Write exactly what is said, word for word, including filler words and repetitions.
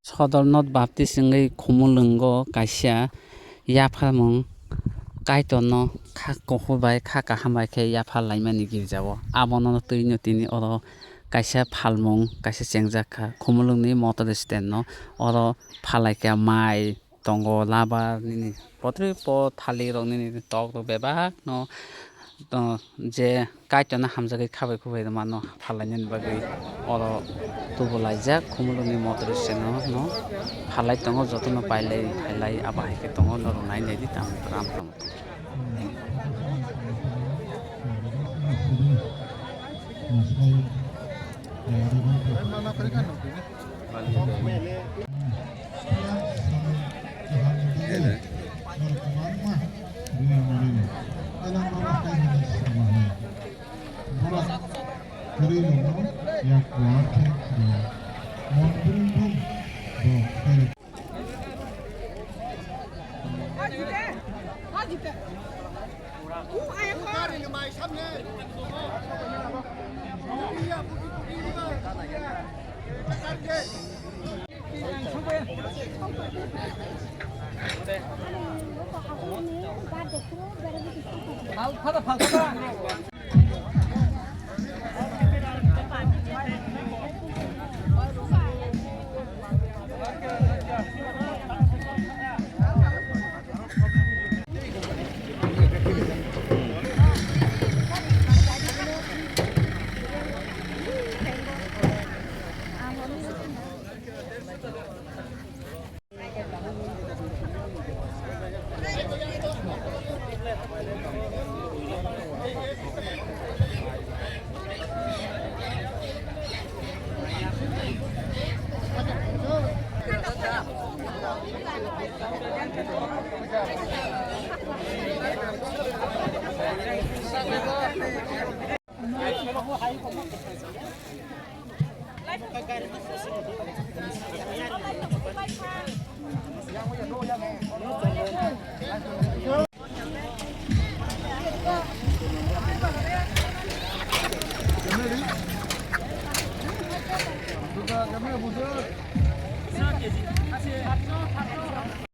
Sodor North Baptist wngwi Khumulwngo kaisa yapharmung Kaitorno kha kuphur bai kha kaham bai khe yaphar laimani girjao. Abono twi'-no tini oro kaisa phalmung kaisa chengjak kha Khumulwngni motor stand-no, oro phalai kha mai tongo, labar nini potrwi po thalik rok nini tok rok bebak no, uh, je Kaitorno hamjagwi khabai khubai rwmano phallainani bagwi oro tubu laijak Khumulwngni motor stand-no no phallai tongo, jotono pailai phailai abo hai khe tongo, norok nai naidi tamo tamo.